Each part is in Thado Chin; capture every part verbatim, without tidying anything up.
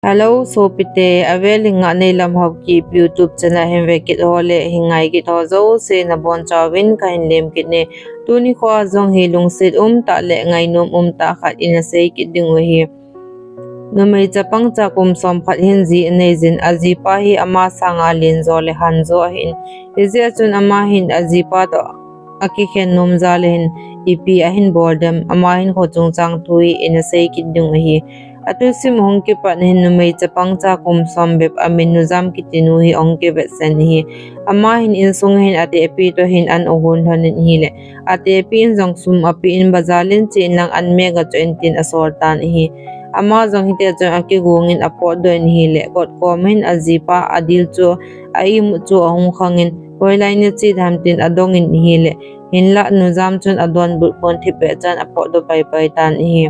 Hello sopite, avel hi ngah nei lam hou kit YouTube channel hin ve kit ho le hin ngai kit ho jouse nabonchauvin kahin lem kit e. Tuni khoa jong hi lungset umtah le ngainom umtah khat ina sei kit ding u ahi. Numei chapang cha kum som khat hin ji anei jin, ajipa hi ama sanga lenjo le hanjo ahin. Hijeh chun ama hin ajipa toh akikhen nom jal ahin, ipi ahin bol dem, ama hin kho chungchang thu hi ina sei kit ding u ahi. Athusim ahung kipat hin numei chapang cha kum som bep amin Nujam kiti nu hi ahung kivetsah in ahi. Ama hin insung hin atehpi toh hin an ahon lhon in ahile, atehpi in jong sum apen, bazar in chen lang an mega chu in tin asol tan ahi. Ama jong hitia chun akigong in apotdoh in ahile, kot kom hin ajipa adil chu a imut chu ahung khang in, hoilai nache ham tin adong in ahile, hinlah Nujam chun adonbut pon, thipbeh chan apotdoh paipai tan ahi.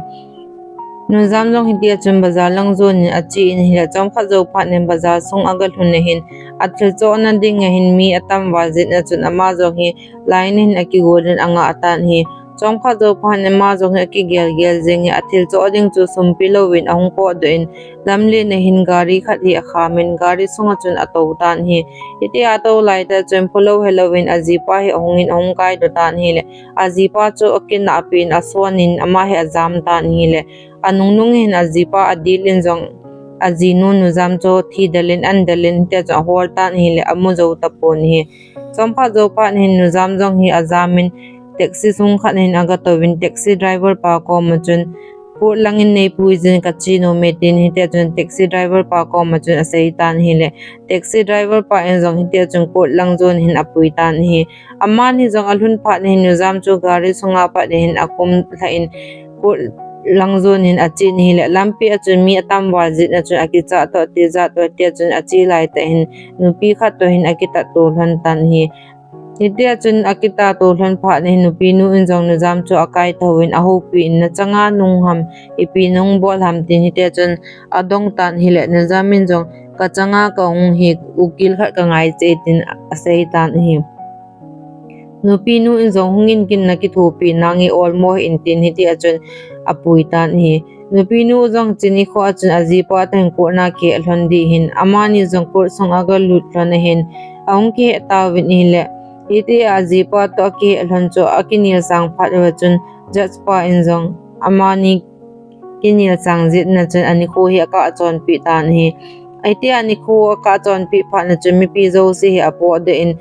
Nujam jong hitia chun bazar lang jon in ache in ahile, chomkhat jou phat in bazar sung agalhun ahin, athil chohna ding ahin mi atam val jeh chun ama jong hi line in akigol in angah tan ahi. Chomkhat jou phat in ama jong hi akigel gel jeng in, athil choh ding chu sumpi louvin ahung potdoh in, lamlen ahin gari khat hi akham in gari sunga chun atou tan ahi. Hitia atou laitah chun phulou helouvin ajipa hi ahung in ahung kaidoh tan ahile, ajipa chu akinahpi in ason in ama hi ajam tan ahile, anungnung hin ajipa adil in jong ajinu Nujam chu thidel in andel in hitia chun ahol tan ahile, amu jou tapon ahi. Chomkhat jou phat in Nujam jong hi ajam in taxi sung khat hin agatouvin taxi driver pa koma chun, court lang in neipui jin kache nome tin hitia chun taxi driver pa koma chun asei tan ahile, taxi driver pa in jong hitia chun court lang jon hin apui tan ahi. Amani jong alhun phat in Nujam chu gari sunga pat in akum lhah in court lang jon hin ache in ahile, lampi a chun mi atam val jeh chun akichat toh tijat toh hitia chun ache laitah hin nupi khat toh hin akitatto lhon tan ahi. Hitia chun akitatto lhon phat in nupi nu in jong Nujam chu akaithouvin ahoupi in, nachanga nahung ham, ipi nahung bol ham tin hitia chun adong tan ahile, Nujam in jong kachanga kahung hi ukil khat kangai cheh tin asei tan ahi. Nupi nu in jong hungin kin nakithopi nange olmo hih in tin hitia chun apui tan ahi. Nupi nu jong chu nikho a chun ajipa toh hin court na kiheh lhon ding ahin, amani jong court sung agalut lhon ahin, ahung kiheh tauvin ahile, hitia ajipa toh akiheh lhon chu akinel sang phat uva chun judge pa in jong amani kinel sang jeh chun anikho hi akah chonpeh tan ahi. Hitia anikho akah chonpeh phat chun mipi jouse hi apotdoh in,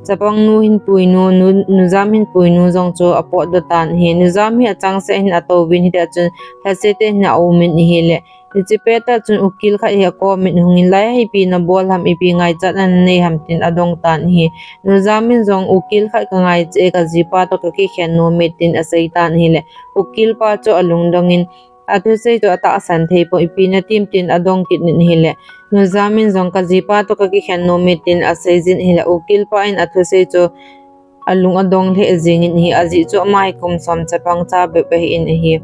chapang nu hin puinu, nu, Nujam hin puinu jong chu apotdoh tan ahi. Nujam hi achangseh hin atouvin hitia chun lhasete hin aumin ahile, hiche pettah chun ukil khat hi akomin hungin, lai a ipi nabol ham, ipi ngaichatna nanei ham tin adong tan ahi. Nujam in jong ukil khat kangai cheh e, kajipa toh kakikhen nome tin asei tan ahile, ukil pa chu alungdong in, athusei chu atahsan thei pon, ipi natim tin adong kit in ahile, Nujam in jong kajipa toh kakikhen nome tin asei jin ahile, ukil pa in athusei chu alung adong lheh jeng in ahi, ajeh chu ama hi kum som chapang cha bep ahin ahi.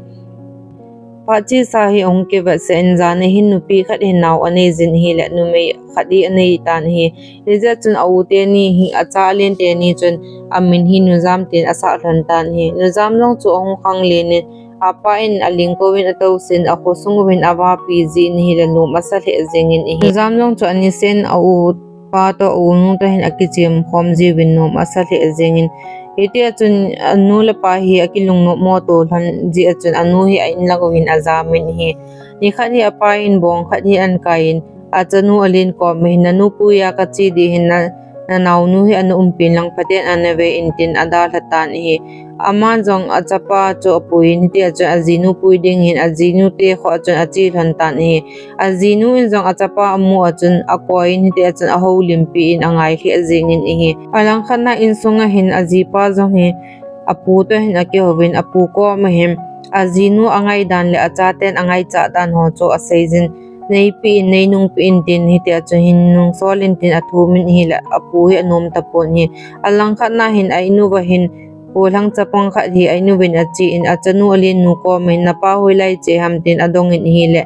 Phat chesa hi ahung kivetsah in, jan a hin nupi khat hin nao anei jin ahile, numei khat hi anei tan ahi. Hijeh chun a u teni hi, acha alen teni chun amin hi Nujam tin asah lhon tan ahi. Nujam jong chu ahung khanglen in, apa in alingkouvin atousen, akhosung uvin avapi jin ahile, nom asa lheh jeng in ahi. Nujam jong chu aniseh in a u pa toh, a unu toh hin akichem khom jiuvin nom asa lheh jeng in. Hitia chun anu le apa hi akilungnom mo to lhon jeh a chun anu hi a inlang uvin ajamin ahi. Nikhat hi apa in bong khat hi ahin kai in, achanu alen koma hin, nanu pui a kache ding ahin, na, nanaonu hi ana umpin lang phaten ana ve in tin adalha tan ahi. Aman jong achapa chu apuiyin hitia chun ajinu pui ding ahin, ajinu te kho a chun ache lhon tan ahi. Ajinu in jong achapa amu a chun akoiyin hitia chun ahoulimpi in angai lheh jeng in ahi. Alangkhat na insung a hin ajipa jong hi apu toh hin akihouvin, apu koma hin ajinu angai dan le achaten angaichat dan ho chu asei jin, neipeh in, neinungpeh in tin hitia chun hin nungsol in tin athumin ahile, apu hi anom tapon ahi. Alangkhat na hin a inu va hin, golhang chapang khat hi a inu vin achen, achanu alen nu koma hin, napa hoilai che ham tin adong in ahile,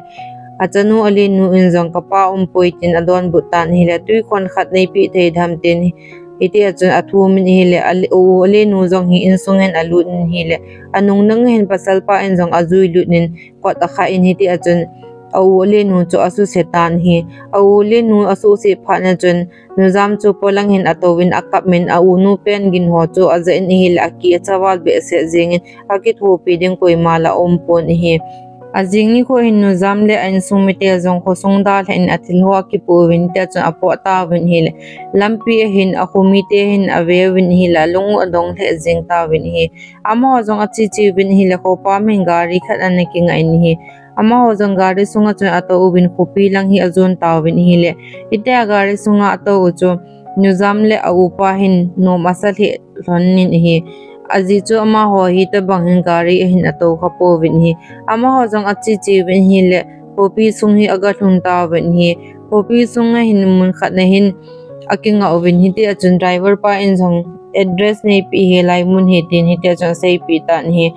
achanu alen nu in jong kapa umpoi tin adonbut tan ahile, twikhon khat neipeh thei dem tin hitia chun athumin ahile, ale, u, alen nu jong hi insung hin alut in ahile, anungnung hin pasalpa in jong ajui lut in kot akhah in hitia chun a u le nu chu asuse tan ahi. A u le nu asuse phat na chun Nujam chu polang hin atouvin akap in a u nu pen gin ho chu aja in ahile aki achaval behseh jingin akithopi ding koima la umpon ahi. Ajing nikho hin Nujam le a insung mite jong khosung dalhan athil ho akipouvin tia chun apoh tauvin ahile lampi ahin akhomite hin aveuvin ahile alung adong lheh jing tauvin ahi. Amaho jong achecheuvin ahile khopam hin gari khat ana kingah in ahi. Amaho jong gari sunga chun atouvin khopi lang hi ajon tauvin ahile hitia gari sunga atou u chu Nujam le a upa hin nom asa lheh lhonin ahi. Aji chu amaho hitobang hin gari ahin atou kha pouvin ahi. Amaho jong achecheuvin ahile khopi sung hi agalhung tauvin ahi. Khopi sunga hin mun khat na hin akingah uvin hitia chun driver pa in jong address neipeh hi lai mun hi tin hitia chun aseipeh tan ahi.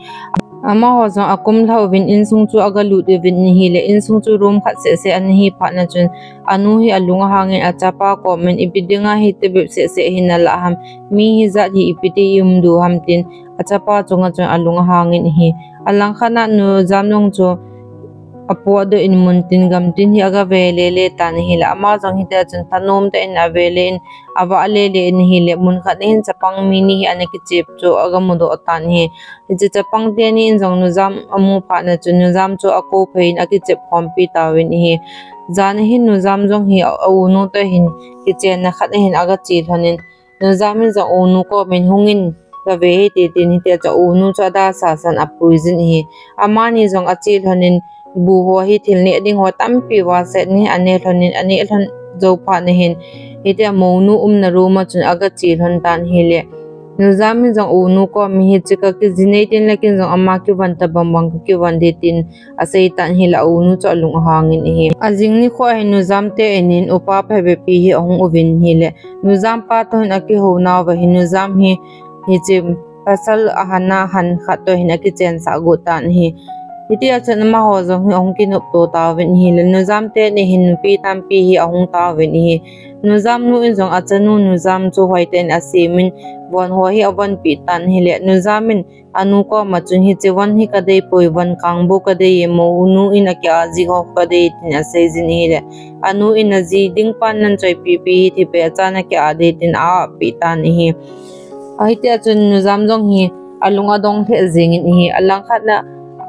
Amaho jong akum lhauvin insung chu agalut uvin ahile insung chu room khat sehseh ana hi phat na chun anu hi alung ahangin achapa komin ipi dinga hitobep sehseh hi nalah ham, mi hijat hi ipi ti ium diu ham tin achapa chunga chun alung ahangin ahi. Alangkhat na Nujam jong chu apohdoh in muntin gamtin hi agave lele tan ahile ama jong hitia chun thanom tah in avele in avah lele in ahile mun khat na hin chapang mi ni hi ana kichep chu agamudoh tan ahi. Hiche chapang teni in jong Nujam amu phat na chun Nujam chu akou phei in akichep khompi tauvin ahi. Jan ahin Nujam jong hi a unu toh hin kichenna khat na hin agache lhonin Nujam in jong unu komin hungin kave hite tin hitia chun unu chu adalsa san apuijin ahi. Amani jong ache lhonin bu ho hi thil neh ding ho tampi valset ni aneh lhonin aneh lhon jou phat na hin hitia mounu umna room a chun agache lhon tan ahile Nujam in jong unu komin hiche kakiji nei tin le ken jong ama kivon tabang bang kakivon ding tin asei tan ahile a unu chu alung ahangin ahi. Ajing nikho ahin Nujam te in in upa phabep hi ahung uvin ahile Nujam pa toh hin akihou nauva hin Nujam hi hiche pasal ahan a han khat toh hin akichensah got tan ahi. Hitia chun amaho jong hi ahung kinopto tauvin ahile Nujam teni hin nupi tampi hi ahung tauvin ahi. Nujam nu in jong achanu Nujam chu hoitah in asemin von ho hi avonpeh tan ahile Nujam in anu koma chun hiche von hi kadeipoi, von kang bou kadei e, mounu in aki-a jing ho kadei tin aseijin ahile anu in aji ding pan nan choipipi hi thipbeh a chan aki-a ding tin a-ahpeh tan ahi. Ahitia chun Nujam jong hi alung adong lheh jingin ahi. Alangkhat na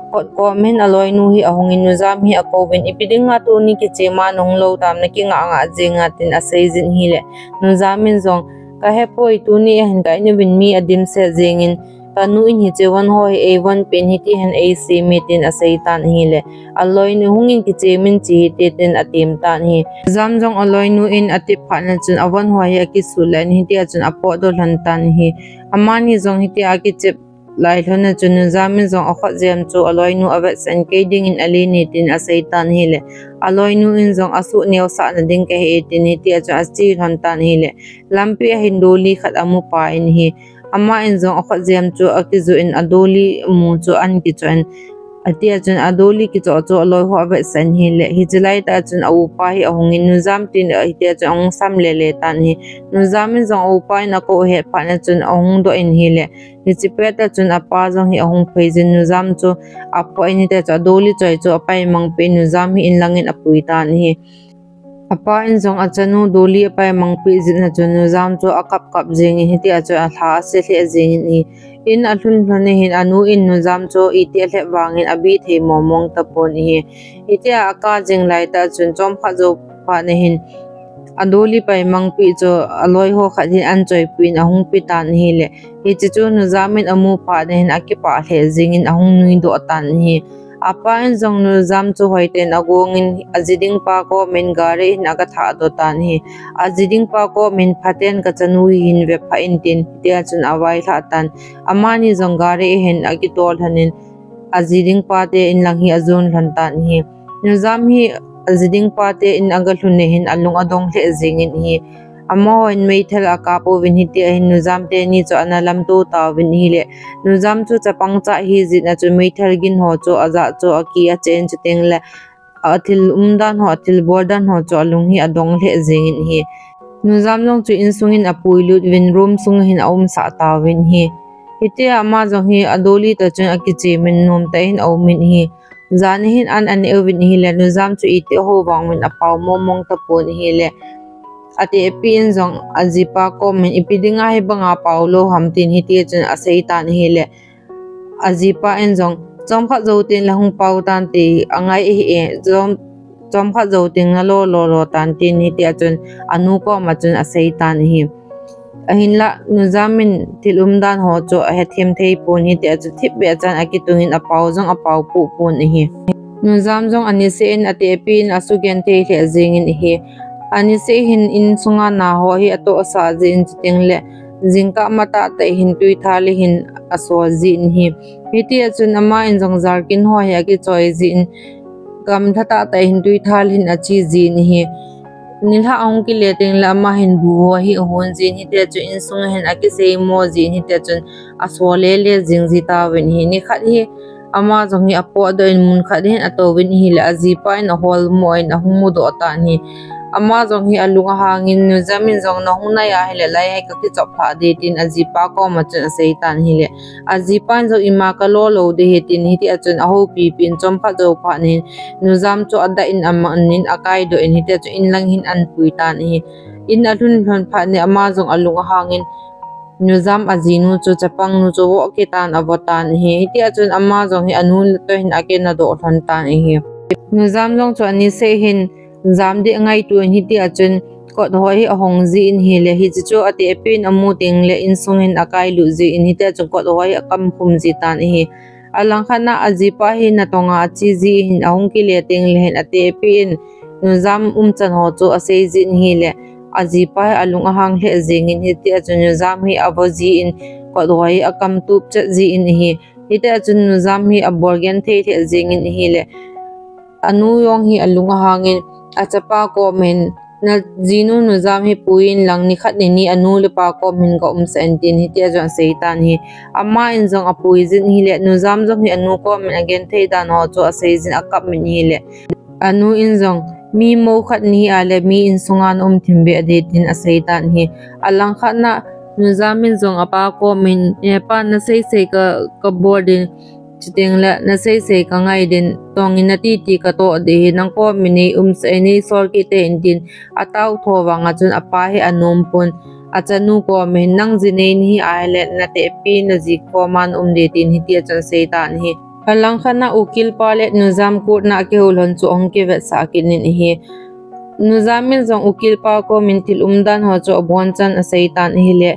kot komin aloinu hi ahungin Nujam hi akouvin ipi dinga tuni kichema nahung lou tam, nakingah ngah jinga tin aseijin ahile Nujam in jong kahepoi, tuni ahin ka in uvin mi adimset jingin kanu in hiche von ho hi eivonpeh in hiti hin eiseme tin asei tan ahile aloinu hungin kichemin che hite tin atem tan ahi. Nujam jong aloinu in atep phat na chun avon ho hi akisut lhon hitia chun apohdoh lhon tan ahi. Amani jong hitia akichep lai lhon na chun Nujam in jong akhut jem chu aloinu avetsah in kei dingin alen e tin asei tan ahile aloinu in jong asuh neosah na ding kahi e tin hitia chun ache lhon tan ahile lampi ahin dolly khat amu pan ahi. Ama in jong akhut jem chu akijoh in adolly mu chu ahin kichoh in atia chun adolly kichoh chu aloiho avetsah in ahile hiche laitah chun a upa hi ahungin Nujam tin hitia chun ahung sam lele tan ahi. Nujam in jong a upa in akou ahet phat na chun ahung doh in ahile hiche pet a chun apa jong hi ahung pheijin Nujam chu apoh in hitia chun adolly choi chu apaimangpeh in Nujam hi in langin apui tan ahi. Apa in jong achanu dolly apaimangpeh jin a chun Nujam chu akap kap jingin hitia chun alha ase lheh jingin ahi. In alhun lhon na hin anu in Nujam chu iti alhep vangin abi thei momong tapon ahi. Hitia aka jing laitah chun chomkhat jou phat na hin adolly paimangpeh chu aloiho khat hin ahin choipeh in ahung pe tan ahile hiche chu Nujam in amu phat na hin akipah lheh jingin ahung nuidoh tan ahi. Apa in jong Nujam chu hoitah in agongin aji ding pa komin gari hin agathahdoh tan ahi. Aji ding pa komin phaten kachanu hi hin vephah in tin hitia chun availhah tan. Amani jong gari ahin akitol lhonin aji ding pate in lang hi ajon lhon tan ahi. Nujam hi aji ding pate in agalhun na hin alung adong lheh jingin ahi. Amahon meithal akap uvin hitia hin Nujam teni chu ana lamto tauvin ahile Nujam chu chapang cha hijeh a chu meithal gin ho chu ajah chu aki achen chuteng le athil umdan ho athil boldan ho chu alung hi adong lheh jingin ahi. Nujam jong chu insungin apuilut uvin room sunga hin aumsah tauvin ahi. Hitia ama jong hi adolly toh chun akichemin nomtah in aumin ahi. Jan hin an aneh uvin ahile, Nujam chu iti ho vang min apao mong mong tapon ahile, atehpi in jong ajipa komin, "Ipi dinga hibanga pao lou ham?" tin hiti chun asei tan ahile, ajipa in jong, "Chomkhat jou tin la hung pao tan ti angai ahi e, chom, chomkhat jou tin nalo lo lo tan," tin hiti chun anu koma chun asei tan ahi. Ahinlah, Nujam in thil umdan ho chu ahethem thei pon, hiti chun thipbeh chan akitungin apao jong apao pupon ahi. Nujam jong aniseh in atehpi in asugenthei lheh jingin ahi. Aniseh hin insunga na ho hi atohsah jin, chuteng le jingkah matah tah hin tuithal hin asol jin ahi. Hiti chun ama in jong jerrycan ho hi akichoi jin, gamlha tah tah hin tuithal hin ache jin ahi. Nilhah ahung kile teng le ama hin bu ho hi ahon jin, hiti chun insung hin akiseimo jin, hiti chun asol le le jing ji tauvin ahi. Nikhat hi ama jong hi apotdoh in mun khat hin atouvin ahile, ajipa in aholmo in ahung mudoh tan ahi. Ama jong hi alung ahangin, "Nujam in jong nahung nai ahile, lai hi kakichop lhah ding," tin ajipa koma chun asei tan ahile, ajipa in jong, "Ima kalo lo ding ahi," tin hiti chun ahoupi pi in, chomkhat jou phat in Nujam chu adah in aman in akaidoh in, hiti chun inlang hin apui tan ahi. In alhun lhon phat in ama jong alung ahangin, Nujam ajinu chu, chapangnu chu vo kitan avo tan ahi. Hiti chun ama jong hi anu le toh hin akinadoh lhon tan ahi. Nujam jong chu aniseh hin jam ding angaito in, hiti chun kot ho hi ahong jin ahile, hiche chu atehpi in amu teng le insung hin akailut jin, hiti chun kot ho hi akam khum ji tan ahi. Alangkhat na ajipa hi natonga ache ji hin ahung kile teng le hin atehpi in Nujam umchan ho chu asei jin ahile, ajipa hi alung ahang lheh jingin, hiti chun Nujam hi avo jin kot ho hi akam tup chet jin ahi. Hiti chun Nujam hi abol genthei lheh jingin ahile, anu jong hi alung ahangin, achapa komin, "Najinu Nujam hi pui in lang, nikhat nini anu le apa komin ga umsah in," tin hiti chun asei tan ahi. Ama in jong apui jin ahile, Nujam jong hi anu komin agenthei dan ho chu asei jin akap min ahile, anu in jong, "Mi mou khat nahi ahile, mi insunga na um thim beh ding," tin asei tan ahi. Alangkhat na Nujam in jong apa komin, "E pa, nasei sei ka, kabol ding, chuteng le nasei sei kangai ding, tongin nati ti katoh ding ahi, nang komin nei umsah in, nei sol kit in," tin atao tho vanga chun apa hi anom pon, achanu komin, "Nang ji nei nahi ahile, natehpi naji koma na um ding," tin hiti chun asei tan ahi. Alangkhat na ukil pa le Nujam court na akihou lhon chu ahung kivetsah kit in ahi. Nujam in jong ukil pa komin thil umdan ho chu abonchan asei tan ahile,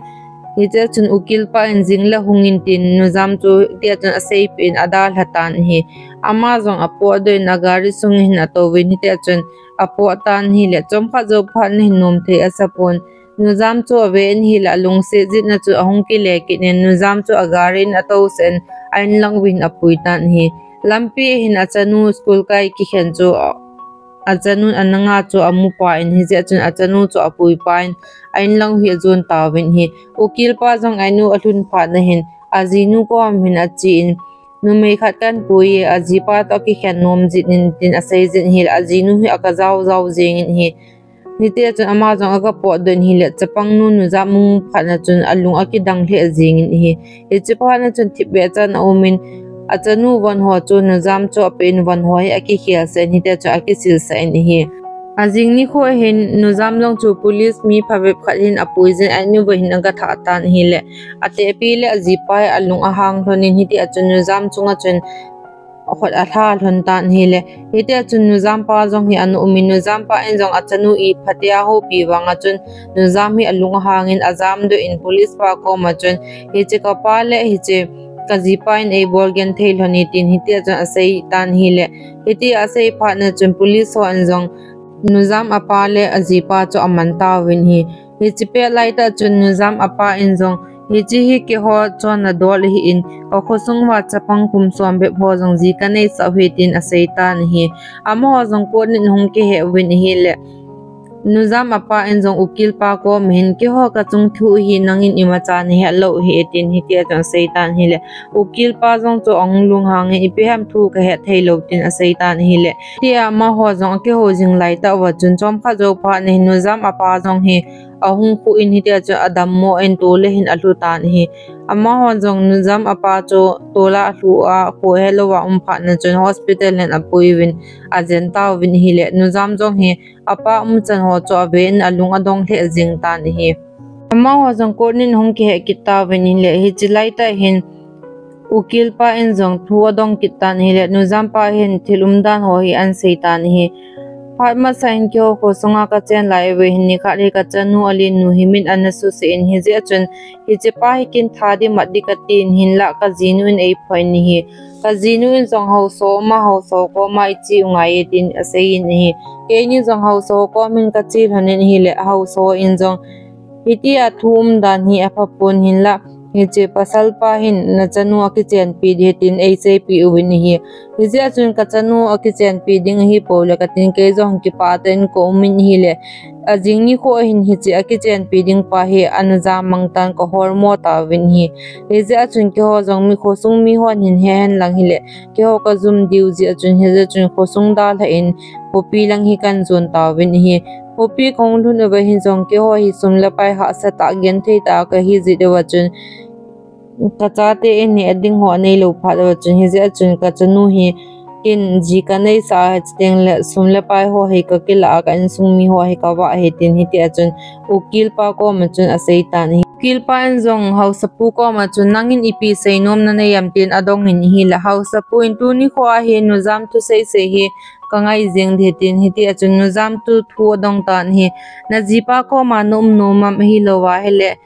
hiti chun ukil pa in jing le hung in tin Nujam chu hiti chun aseipeh in adalha tan ahi. Ama jong apotdoh in agari sung hin atouvin, hiti chun apoh tan ahile, chomkhat jou phat in hin nomthei asapon. Nujam chu ave in ahile, alungset jeh in chu ahung kile kit in, Nujam chu agari in atousah in, a-inlang uva hin apui tan ahi. Lampi hin achanu school kai kikhen chu, achanu ana nga chu amu pah in, hijeh chun achanu chu apui pah in, a-inlang uva hi ajon tauvin ahi. Ukil pa jong a-in u alhun phat na hin, ajinu kom hin achen, "Numei khat kan pui e, ajipa toh akikhen nom jin," tin asei jin ahile, ajinu hi aga jao jao jingin ahi. Hiti chun ama jong aga potdoh in ahile, chapangnu Nujam amu phat na chun alung akidang lheh jingin ahi. Hiche phat na chun thipbeh chan aum in, achanu von ho chu Nujam chu apen von ho hi akikhel sah in, hiti chun akisil sah in ahi. Ajing nikho hin Nujam jong chu police mi phabep khat hin apui jin, a-in uva hin aga thah tan ahile, atehpi le ajipa hi alung ahang lhon in, hiti chun Nujam chunga chun khut alha lhon tan ahile, hiti chun Nujam pa jong hi ana um in, Nujam pa in jong achanu iphatea ahoupi vanga chun Nujam hi alung ahang in ajamdoh in police pa koma chun, "Hiche kapa le hiche kajipa in eibol genthei lhon e," tin hiti chun asei tan ahile, hiti asei phat na chun police hon jong Nujam apa le ajipa chu aman tauvin ahi. Hiche pet laitah chun Nujam apa in jong, "Hiche hi keiho chonna dol ahin, kakhosung uva chapang kum som bep ho jong ji kaneisah u ahi," tin asei tan ahi. Amaho jong court in ahung kihei uvin ahile, Nujam apa in jong ukil pa koma hin, "Keiho kachung thu hi nangin imacha nahet lou ahi," tin hiti chun asei tan ahile, ukil pa jong chu ahung lunghang in, "Ipi ham thu kahet thei lou," tin asei tan ahile, tia amaho jong akihou jing laitah uva chun chomkhat jou phat na hin Nujam apa jong hi ahung khu in hiti a chun adam mo in tol a hin alhu tan ahi. Amaho jong Nujam apa chu tol a alhu a, khu helou a um phat na chun hospital hin apui uvin ajen tauvin ahile, Nujam jong hi apa umchan ho chu ave in alung adong lheh jing tan ahi. Amaho jong Courtney in hung kihe kit tauvin ahile, hiche laitah hin Ukil pa in jong thu adong kit tan ahile, Nujam pa hin thil umdan ho hi ahin sei tan ahi. Phat masa hin keiho khosunga kachen lai uve hin nikhat hi kachanu Alin nu hi min ana suse in, hijeh a chun hiche pa hi kin tha di mat di katin, hinlah kajinu in eiphoh in ahi. Kajinu in jong haosa ma, haosa koma iche u ngai e tin asei in ahi. Keini jong haosa kom hin kache lhon in ahile, haosa in jong hitia thu umdan hi aphapon, hinlah hiche pasal pa hin nachanu akichenpi ding tin eiseipeh uvin ahi. Hijeh a chun kachanu akichenpi ding ahipou le katin, kei jong kipah tah in ka um in ahile, ajing nikho hin hiche akichenpi ding pa hi ana jam mang tan, kahol mo tauvin ahi. Hijeh a chun keiho jong mi khosung mihon hin hehen lang hile, keiho kajum diu jeh a chun, hijeh a chun khosung dalha in khopi lang hi kahin jon tauvin ahi. Khopi kahung lhun uva hin jong keiho hi sum le pai hahsa tah, genthei tah kahi jeh uva chun, kachate in hi ading ho aneilou phat uva chun, hijeh a chun kachanu hi kin ji kaneisah a, chuteng le sum le pai ho hi kakilah a, ka insung mi ho hi kavah e tin, hitia chun Ukil pa koma chun asei tan ahi. Ukil pa in jong haosapu koma chun, nangin ipi seinom nanei em tin adong in ahile, haosapu in, tuni kho a hi Nujam thusei sei hi kangai jeng ding tin, hitia chun Nujam chu thu adong tan ahi. Najipa koma na um nom am, ahilou ahile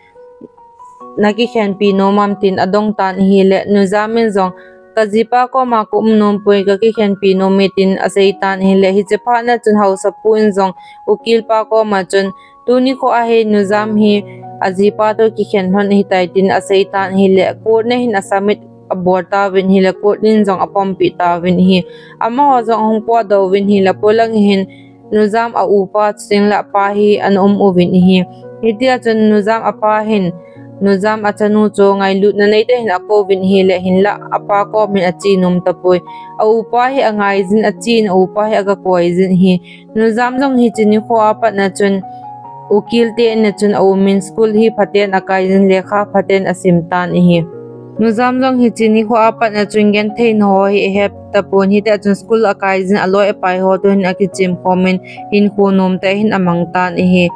nakikhenpi nom am tin adong tan ahile, Nujam in jong, kajipa koma ka um nom poi, kakikhenpi nom e tin asei tan ahile, hiche phat na chun haosapu in jong Ukil pa koma chun, tuni kho a hi Nujam hi ajipa toh kikhen lhon ahitai tin asei tan ahile, Courtney hin asubmit abol tauvin ahile, Courtney in jong apompi tauvin ahi. Amaho jong ahung potdoh uvin ahile, polang hin Nujam a upa chuteng le apa hi ana um uvin ahi. Hitia chun Nujam apa hin Nujam achanu chu ngailutna neitah in akouvin ahile, hinlah apa kom hin ache nom tapoi. A upa hi angai jin, ache in a upa hi agakoi jin ahi. Nujam jong hiche nikho a pat na chun Ukil te in a chun aum in, school hi phaten akai jin, lekha phaten asim tan ahi. Nujam jong hiche nikho a pat na chun genthei na ho hi ahet tapon, hitia chun school akai jin, aloi apai ho toh hin akichem khom in, hinkho nom tah hin amang tan ahi.